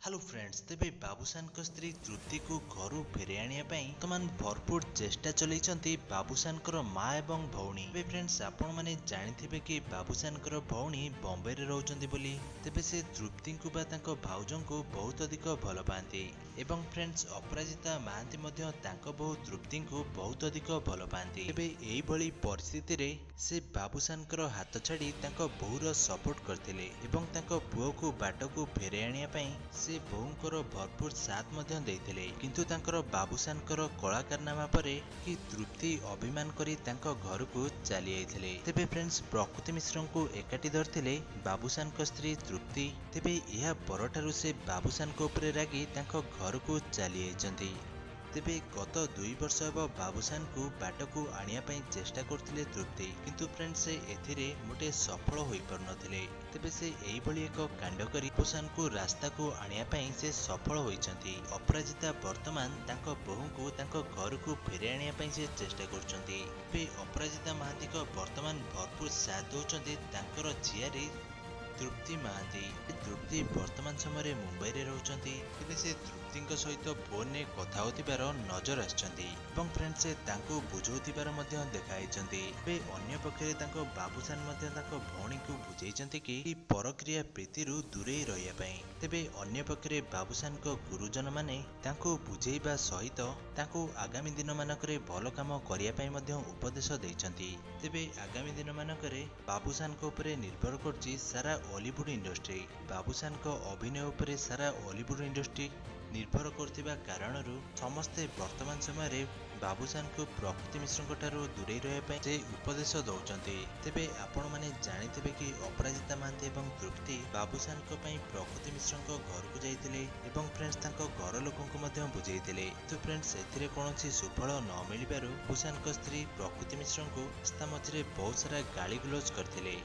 Hello friends, ତେବେ ବାବୁସାନଙ୍କ ସ୍ତ୍ରୀ ତୃପ୍ତିକୁ ଘରୁ ଫେରାଇ ଆଣିବା ପାଇଁ ବର୍ତ୍ତମାନ ଭରପୁର ଚେଷ୍ଟା ଚଲେଇଛନ୍ତି ବାବୁସାନଙ୍କର ମା ଏବଂ ଭଉଣୀ। ତେବେ ଫ୍ରେଣ୍ଡସ୍, ଆପଣମାନେ ଜାଣିଥିବେ କି ବାବୁସାନଙ୍କର ଭଉଣୀ ବମ୍ବେରେ ରହୁଛନ୍ତି ବୋଲି। ତେବେ ସେ ତୃପ୍ତିଙ୍କୁ ବା ତାଙ୍କ ଭାଉଜଙ୍କୁ ବହୁତ ଅଧିକ ଭଲ ପାଆନ୍ତି ଏବଂ ଫ୍ରେଣ୍ଡସ୍, ଅପରାଜିତା ମହାନ୍ତି ମଧ୍ୟ ତାଙ୍କ ବୋହୂ ତୃପ୍ତିଙ୍କୁ ବହୁତ ଅଧିକ ଭଲ ପାଆନ୍ତି। ତେବେ ଏଇଭଳି ପରିସ୍ଥିତିରେ ସେ ବାବୁସାନଙ୍କର ହାତ ଛାଡ଼ି ତାଙ୍କ ବୋହୂର ସପୋର୍ଟ କରିଥିଲେ ଏବଂ ତାଙ୍କ ପୁଅକୁ ବାଟକୁ ଫେରାଇ ଆଣିବା ପାଇଁ ସେ ବୋହୂଙ୍କର ଭରପୁର ସାଥ ମଧ୍ୟ ଦେଇଥିଲେ। କିନ୍ତୁ ତାଙ୍କର ବାବୁସାନଙ୍କର କଳା କାରନାମା ପରେ କି ତୃପ୍ତି ଅଭିମାନ କରି ତାଙ୍କ ଘରକୁ ଚାଲି ଯାଇଥିଲେ। ତେବେ ଫ୍ରେଣ୍ଡସ୍, ପ୍ରକୃତି ମିଶ୍ରଙ୍କୁ ଏକାଠି ଧରିଥିଲେ ବାବୁସାନଙ୍କ ସ୍ତ୍ରୀ ତୃପ୍ତି। ତେବେ ଏହା ପରଠାରୁ ସେ ବାବୁସାନଙ୍କ ଉପରେ ରାଗି ତାଙ୍କ ଘରକୁ ଚାଲି ଯାଇଛନ୍ତି। ତେବେ ଗତ 2 ବର୍ଷ ହେବ ବାବୁସାନଙ୍କୁ ବାଟକୁ ଆଣିବା ପାଇଁ ଚେଷ୍ଟା କରୁଥିଲେ ତୃପ୍ତି, କିନ୍ତୁ ଫ୍ରେଣ୍ଡ, ସେ ଏଥିରେ ମୋଟେ ସଫଳ ହୋଇପାରୁନଥିଲେ। ତେବେ ସେ ଏଇଭଳି ଏକ କାଣ୍ଡ କରି ବାବୁସାନଙ୍କୁ ରାସ୍ତାକୁ ଆଣିବା ପାଇଁ ସେ ସଫଳ ହୋଇଛନ୍ତି। ଅପରାଜିତା ବର୍ତ୍ତମାନ ତାଙ୍କ ବୋହୂଙ୍କୁ ତାଙ୍କ ଘରକୁ ଫେରାଇ ଆଣିବା ପାଇଁ ସେ ଚେଷ୍ଟା କରୁଛନ୍ତି। ତେବେ ଅପରାଜିତା ମହାନ୍ତିଙ୍କ ବର୍ତ୍ତମାନ ଭରପୁର ସାଥ ଦେଉଛନ୍ତି ତାଙ୍କର ଝିଆରୀ ତୃପ୍ତି ମହାନ୍ତି। ତୃପ୍ତି ବର୍ତ୍ତମାନ ସମୟରେ ମୁମ୍ବାଇରେ ରହୁଛନ୍ତି। ତେବେ ସେ ତୃପ୍ତିଙ୍କ ସହିତ ଫୋନରେ କଥା ହେଉଥିବାର ନଜର ଆସିଛନ୍ତି ଏବଂ ଫ୍ରେଣ୍ଡ, ସେ ତାଙ୍କୁ ବୁଝାଉଥିବାର ମଧ୍ୟ ଦେଖାଯାଇଛନ୍ତି। ଏବେ ଅନ୍ୟ ପକ୍ଷରେ ତାଙ୍କ ବାବୁସାନ ମଧ୍ୟ ତାଙ୍କ ଭଉଣୀଙ୍କୁ ବୁଝେଇଛନ୍ତି କି ପରକ୍ରିୟା ପ୍ରୀତିରୁ ଦୂରେଇ ରହିବା ପାଇଁ। ତେବେ ଅନ୍ୟ ପକ୍ଷରେ ବାବୁସାନଙ୍କ ଗୁରୁଜନମାନେ ତାଙ୍କୁ ବୁଝେଇବା ସହିତ ତାଙ୍କୁ ଆଗାମୀ ଦିନମାନଙ୍କରେ ଭଲ କାମ କରିବା ପାଇଁ ମଧ୍ୟ ଉପଦେଶ ଦେଇଛନ୍ତି। ତେବେ ଆଗାମୀ ଦିନମାନଙ୍କରେ ବାବୁସାନଙ୍କ ଉପରେ ନିର୍ଭର କରୁଛି ସାରା ଅଲିଉଡ୍ ଇଣ୍ଡଷ୍ଟ୍ରି। ବାବୁସାନଙ୍କ ଅଭିନୟ ଉପରେ ସାରା ଅଲିଉଡ୍ ଇଣ୍ଡଷ୍ଟ୍ରି ନିର୍ଭର କରୁଥିବା କାରଣରୁ ସମସ୍ତେ ବର୍ତ୍ତମାନ ସମୟରେ ବାବୁସାନଙ୍କୁ ପ୍ରକୃତି ମିଶ୍ରଙ୍କ ଠାରୁ ଦୂରେଇ ରହିବା ପାଇଁ ସେ ଉପଦେଶ ଦେଉଛନ୍ତି। ତେବେ ଆପଣମାନେ ଜାଣିଥିବେ କି ଅପରାଜିତା ମହାନ୍ତି ଏବଂ ତୃପ୍ତି ବାବୁସାନଙ୍କ ପାଇଁ ପ୍ରକୃତି ମିଶ୍ରଙ୍କ ଘରକୁ ଯାଇଥିଲେ ଏବଂ ଫ୍ରେଣ୍ଡସ୍, ତାଙ୍କ ଘର ଲୋକଙ୍କୁ ମଧ୍ୟ ବୁଝେଇଥିଲେ। କିନ୍ତୁ ଫ୍ରେଣ୍ଡସ୍, ଏଥିରେ କୌଣସି ସୁଫଳ ନ ମିଳିବାରୁ ବାବୁସାନଙ୍କ ସ୍ତ୍ରୀ ପ୍ରକୃତି ମିଶ୍ରଙ୍କୁ ରାସ୍ତା ମଝିରେ ବହୁତ ସାରା ଗାଳି ଗୁଲଜ କରିଥିଲେ।